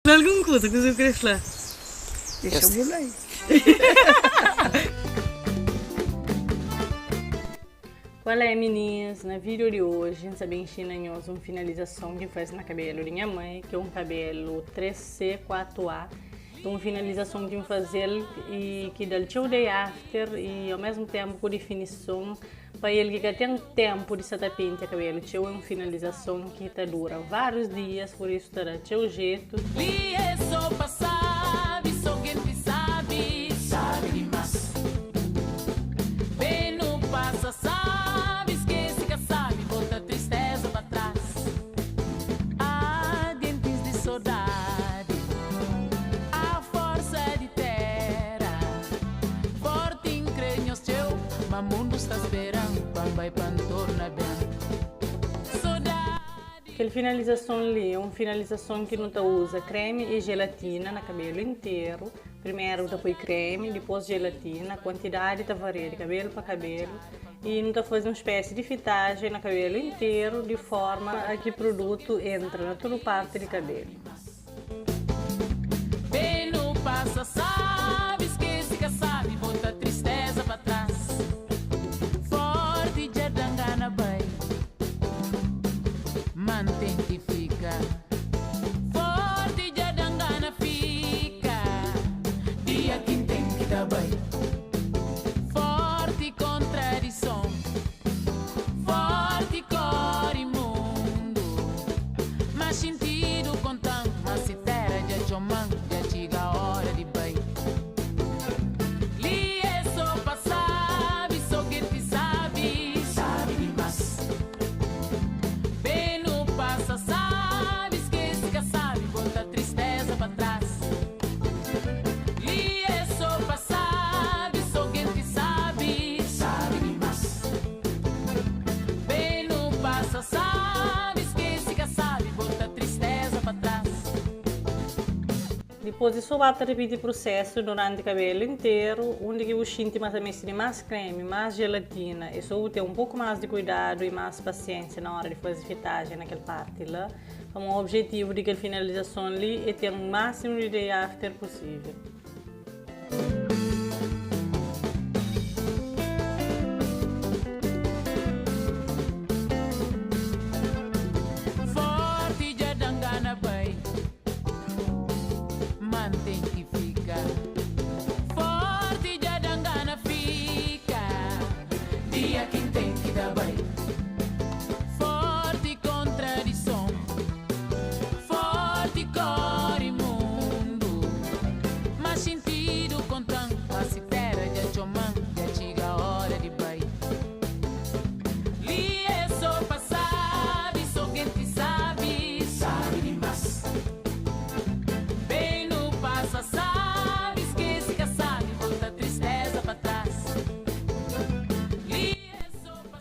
Fla algun kuza, kuza bu kre fla? Dexa bu like. Qual é minis, na vídeo di oji N sa ben inxina nhos un finalizason ki N faze na kabelu di nha mãe, ki é un kabelu 3C 4A. É un finalizason ki N faze-l y ki da-l txeu day after y ao mesmu tenpu ku difinison. Pa el ki ka ten tenpu di sa ta pentia kabelu txeu é un finalizason ki ta dura várius dias, pur isu ta da txeu jetu. Li é so pa sabi, so genti sabi, sabi dimas. Ben nu pasa sabi, skese ka sabi, bota tristeza pa tras. Ah, gentis di sodadi, ah, forsa di tera. Forti N kre nhos txeu Ma mundu sta speran Pa N bai pa N torna ben Sodadi. Kel finalizason li é un finalizason ki nu ta uza kremi i jelatina na kabelu interu. Primeru bu ta poi kremi, dipôs jelatina. Kuantidadi ta varia di kabelu pa kabelu. I nu ta faze un spési di fitajen na kabelu interu di forma a ki produtu entra na tudu parti di kabelu. Bem nu pasa sabi, skese ka sabi, bota tristeza pa tras. Forti dja da ngana bai, ma N ten ki fika. Forti dja da ngana fika, dia ki N ten ki ta bai. Forti kontradison, forti kori mundu. Ma xintidu kontan ma si tera dja txoman dja txiga ora di bai. Li é so pa sabi, so genti sabi, sabi dimas. Ben nu pasa sabi, skese ka sabi, bota tristeza pa tras. Li é so pa sabi, so genti sabi, sabi dimas. Ben nu pasa sabi, skese ka sabi, bota tristeza pa tras. Dipôs di so ba ta ripiti prusésu duranti kabelu interu, undi ki bu xinti ma ta meste di más kremi, más jelatina, é so bu ten un poku más di kuidadu i más pasiénsia na óra di faze fitajen na kel parti la, pamodi objetivu di kel finalizason li é ten másimu di day after pusível. Forti dja da ngana bai, ma N ten ki fika. Forti dja da ngana fika, dia ki N ten ki ta bai. Forti kontradison. Forti kori mundu Ma xintidu kontan Ma si tera dja txoman Dja txiga ora di bai Li é so pa sabi So genti sabi, sabi dimas Ben nu pasa sabi Skese ka sabi Bota tristeza pa tras Li é so pa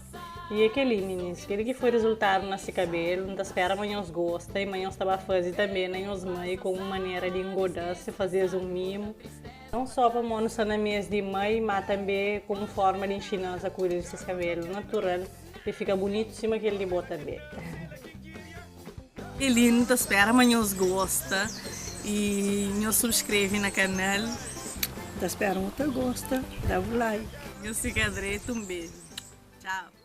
I é kel-li, minis, kel-li ki foi rizultadu na se kabelu. N ta spera ma nhos gosta i ma nhos ta ba faze tanbê na nhos mai komu un manera di ingoda-s i faze-s un mimu, non sô pamodi nu sta na mês di mai, má tanbê komu fórma di inxina-s a kuida di ses kabelu natural pa e fika bunitu sima kel di bo tanbê. Kel-li, N ta spera ma nhos gosta i nhos subskreve na kanal. N ta spera ma bu ta gosta, da bu like. Nhos fika dretu, un beju. Tchau.